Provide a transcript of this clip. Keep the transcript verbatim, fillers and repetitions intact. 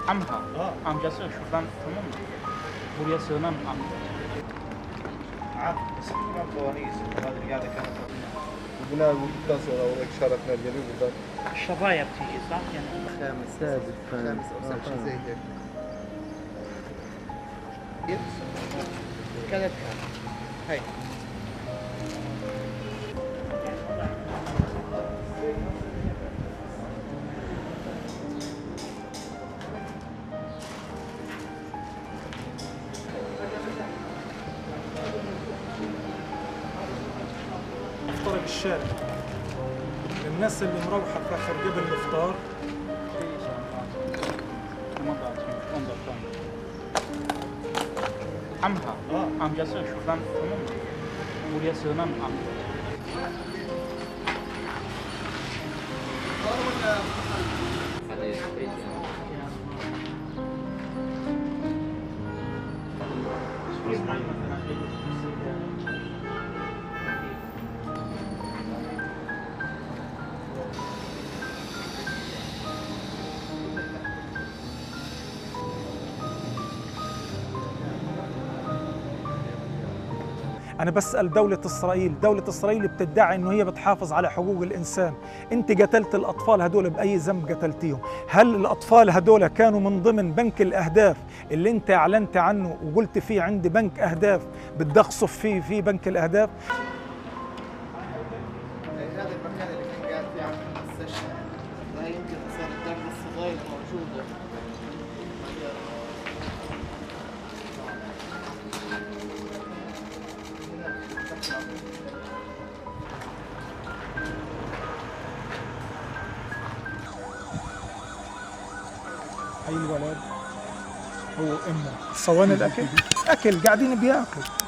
عمها. آه. عم جاسر، شوف عم، تمام. بوريا سلام عم. عم، بس ما فوانيس، ما أدري قاعدة كانت. وقلنا وقت التاسع ولا وقت شاركنا الجميع بالذات. الشرايع بتيجي، صح؟ يعني. خامس، سادس، خامس. خامس أو سادس، شيء زي هيك. هاي. أفطار بالشارع. للناس اللي مروحة في آخر قبل الإفطار. عمها. آه. عم جاسر، شوف عم، تمام. بوريا سلام عم. أنا بسأل دولة إسرائيل، دولة إسرائيل بتدعي إنه هي بتحافظ على حقوق الإنسان. أنت قتلت الأطفال هدول بأي ذنب قتلتيهم؟ هل الأطفال هدول كانوا من ضمن بنك الأهداف اللي أنت أعلنت عنه وقلت فيه: "عندي بنك أهداف، بدي أقصف فيه، في بنك الأهداف"؟ هذا المكان اللي كان قاعد فيه عم السيشن، وهي يمكن أصلا الدم لسه ضايل موجودة. هاي الولد هو وأمه. صواني الأكل؟ أكل، قاعدين بياكلوا.